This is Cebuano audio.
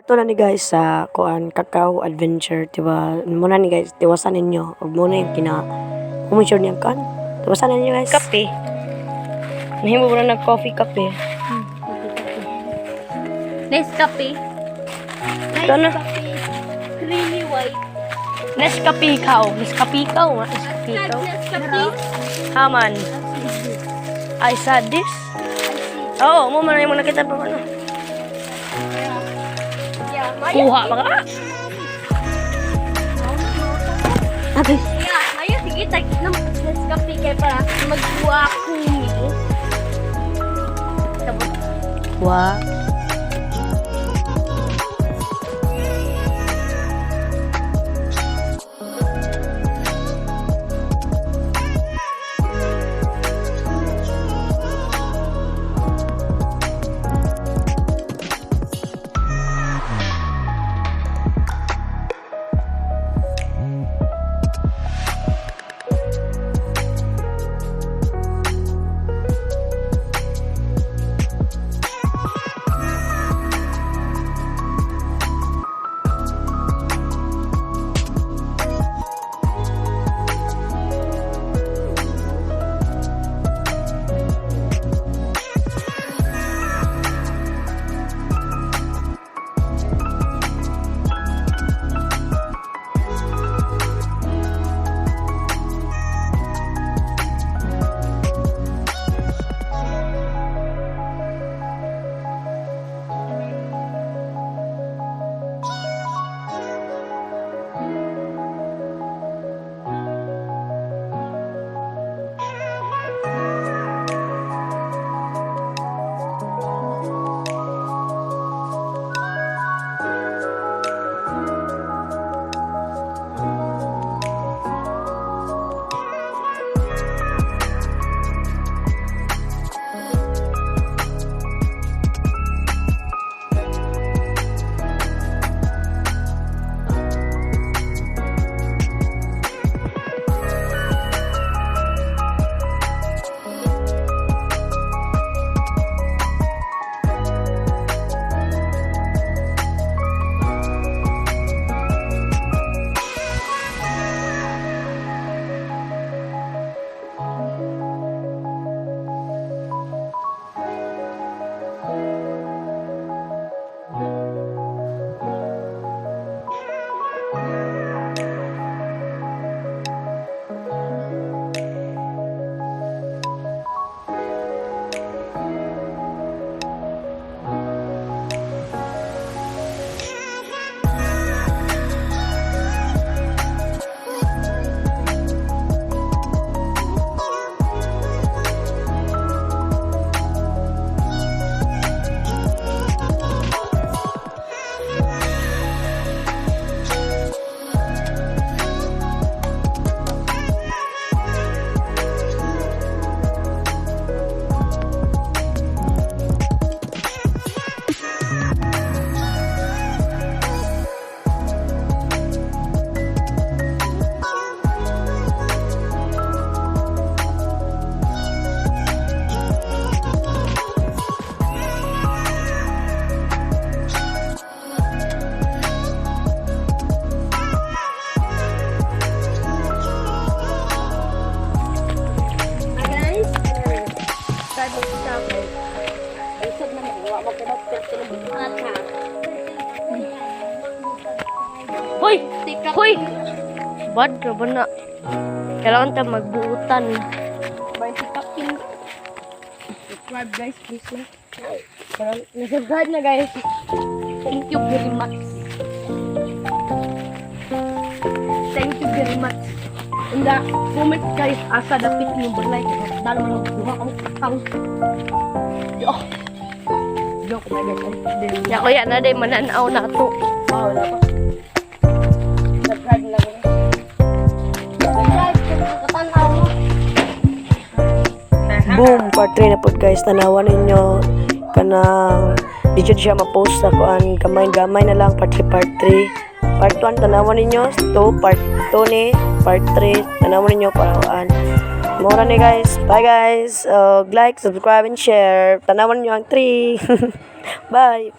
Ato na ni guys sa kuan Cacao Adventure, diba? Muna ni guys, tiwasan ninyo. Ug muna yung kina kumisyon niyang kan. Tiwasan ninyo, guys. Kape. Nahimo mo na ng coffee kape. Nescafe. Ito na. Nescafe. Creamy white. Nescafe ikaw. Nescafe ikaw. Nescafe ikaw. Nescafe. Haman. I said this. Oo, mo man mo nakita pa ano. Yeah. Kuha ba ka? Agay. Yeah, mayo sige tag ng Nescafe kay para magkuha kumi. Tapos Wa. Guys, subscribe mo sa akin. Isod na magawa mo kay magpirto ha. Hoy! Hoy! Bad ra ba na? Kailangan ta magbuutan. Kapin. Subscribe guys, please na. Parang na-subscribe na guys. Thank you very much. Thank you very much. Hindi, comment guys, asa dapit niyo balay. Dalo lang, duha ka mo tang. Yo. Joke na guys. Ya kuya na day mananaw na to. Ah, wala pa. Subscribe na lang. Guys, kung katanaw mo. Boom! Part 3 na po guys. Tanawan ninyo. Kanang di jud siya ma-post sa kuan. Gamay-gamay na lang. Part 3, part 3. Part 1, tanawan ninyo. 2, part 2 ni. Part 3, tanawan ninyo para kuan. Mura ni guys. Bye guys. Like, subscribe, and share. Tanawan ninyo ang 3. Bye!